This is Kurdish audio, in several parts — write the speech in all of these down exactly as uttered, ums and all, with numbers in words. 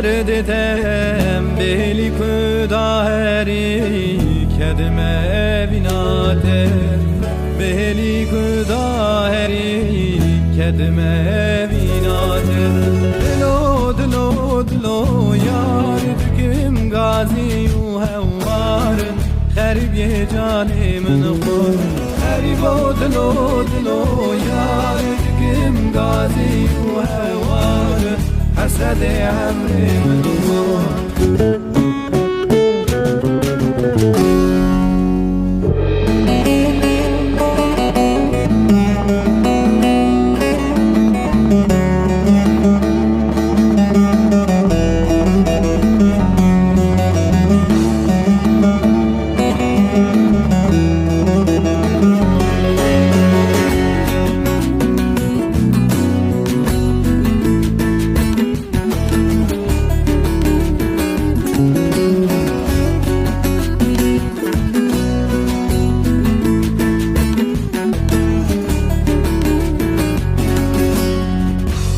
Didem bêlî ku daherî kedime vînate, bêlî ku daherî kedime vînate. Dilo, dilo, dilo, yar dikim gazî û hewar, xerîbiyê canê min xwar. Xerîbo, dilo, dilo, yar dikim gazî û hewar, hesredê emrê min xwar.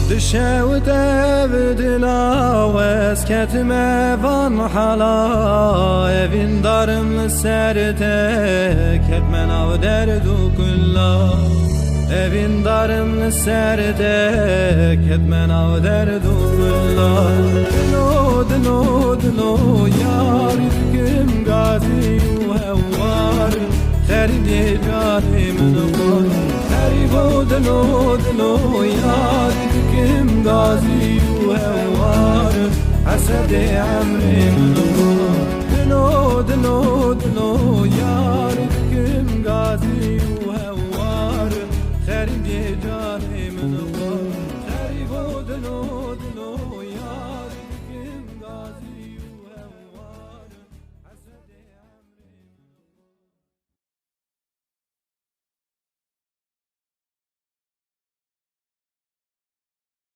Dişewit ev dilawez ketime van hala, evîn darim li ser te ketme nav derd û kulla. Evîn darim li ser te ketme nav derd û kulla. Dilo, dilo, dilo, yar dikim gazî û hewar, xerîbê canê min xwar. Xerîbo, dilo, dilo, yar dikim gazî û hewar, hesredê emrê min xwar. Dilo, dilo, dilo, yar dikim gazî û hewar, xerîbê canê min xwar. Xerîbo, dilo, dilo,